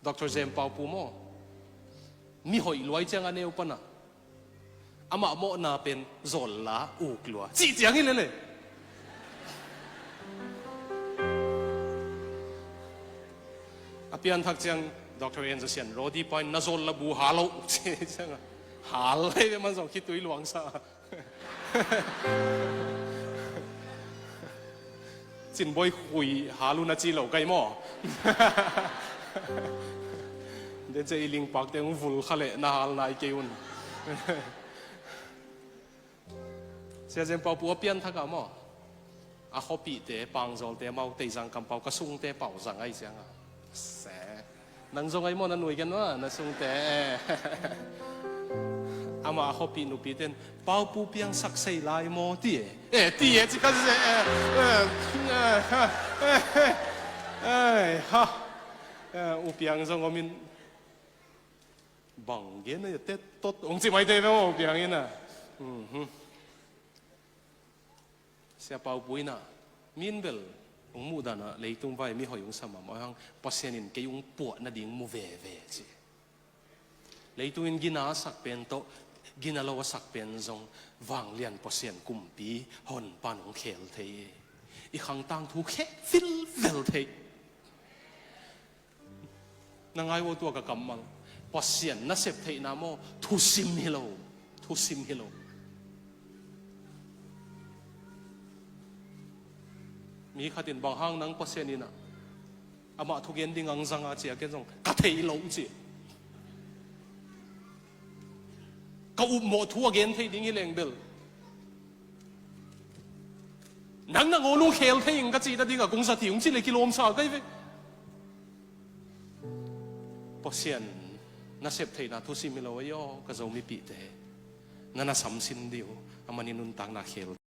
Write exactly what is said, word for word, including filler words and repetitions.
Doctor Jem Paupu maw, mi hoih luai ciang a neu pana, amah mawhna pen zawl la uk lua cih ciang hi lele. A pianthak ciang Doctor Enzo Sian Rodi pain na zawl la bu hal lo ci cianga hal lei ve, man zong khitui luangsa. Cinboi khui hal un a ci lo kai maw? Den cia i lingpakte hong vul kha leh na hal nai kei un. Sia Jem Paupu a pianthak ah maw, a khuapihte Pangzawlte amau Teizang kampau ka sungte pau zang ahi cianga se. Nang zong ahi maw, na nuai gen maw, na sungte. Amah a khuapih nupite in Paupu piangsak sei lai maw ti e. Eh, ti e ci kha se. Eh, eh, eh, eh, eh, ha. Eh, U Piang zong om in bang gen a tet tot hong ci mai thei ve maw, U Piang in a. Mhm. Sia Paupu in a, min bel hong muh dan a leitung vai mi hoih hong sa mahmah hang, Pasian in kei hong puah nading mu veve ci. Leitung in gina a sak pen tawh gina lo a sak pen zong vanglian Pasian kumpi Honpan hong khel thei. I khang tangthu khel vilvel thei. Na ngai uh a, tua ka kammal, Pasian nasep theihna maw, thusim hi lo. Thusim hi lo. Mi khat in bang hang nang Pasian in a, amah thugen ding ang zanga cia, ken zong ka thei lo ci. Ka upmawh thu a gen thei ding hi leng bel, nang nangawn uh khel thei ing ka cih nading a kong zat hi ung ci le kilawmsa kai ve. Pasian nasep theihna thusim hi lo ei aw, ka Zomipihte. Na na samsin dih uh, a man i nuntakna khel.